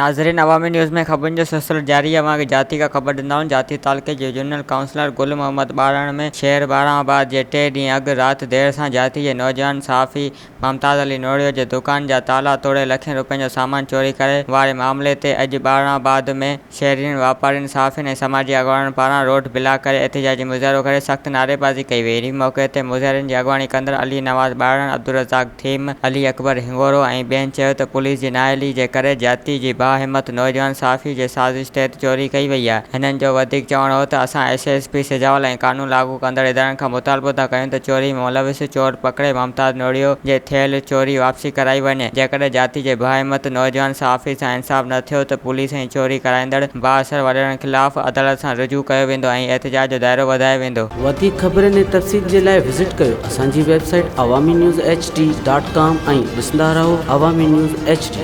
ناظرين عوامي نيوز ۾ خبرن جو سلسلو جاري اوهان کي جاتي کان خبر ڏيندا آهيون جاتي تعلقي جي يونين ڪائونسلر گل محمد ٻارڻ ۾ شهر ٻارهن آباد جي ٽي ڏينهن اڳ رات دير سان جاتي جي نوجوان صحافي ممتاز علي نوڙيو جي دڪان جا تالا توڙي لکين روپين جو سامان چوري ڪري واري معاملي تي اڄ ٻارڻ آباد ۾ شهرين، واپارين، صحافين ۽ سماجي اڳواڻن پاران روڊ بلاڪ ڪري احتجاجي مظاهرو ڪري سخت نعريبازي ڪئي وئي. ان موقعي تي مظاهرين جي اڳواڻي ڪندڙ علي نواز ٻارڙن، عبدالرزاق ٿھيم، علي اڪبر هنڱورو ۽ ٻين چيو ته پوليس جي نااهلي جي ڪري جاتي جي باهمت نوجوان صحافي جي سازش تحت چوري ڪئي وئي آهي. هنن جو وڌيڪ چوڻ هو ته اسان ايس ايس پي سجاول ۽ قانون لاڳو ڪندڙ ادارن کان مطالبو ٿا ڪيون ته چوري ۾ ملوث چور پڪڙي ممتاز نوڙيو جي ٿيل چوري واپسي ڪرائي وڃي، جيڪڏهن جاتي جي باهمت نوجوان صحافي سان انصاف نه ٿيو ته پوليس ۽ چوري ڪرائيندڙ بااثر وڏيرن خلاف عدالت سان رجوع ڪيو ويندو ۽ احتجاج جو دائرو وڌايو ويندو. وڌيڪ خبرن ۽ تفصيل جي لاء وزٽ ڪيو اسان جي website Awami news H D dot com ۽ ڏسندا رهو عوامي نيوز ايڇ ڊي.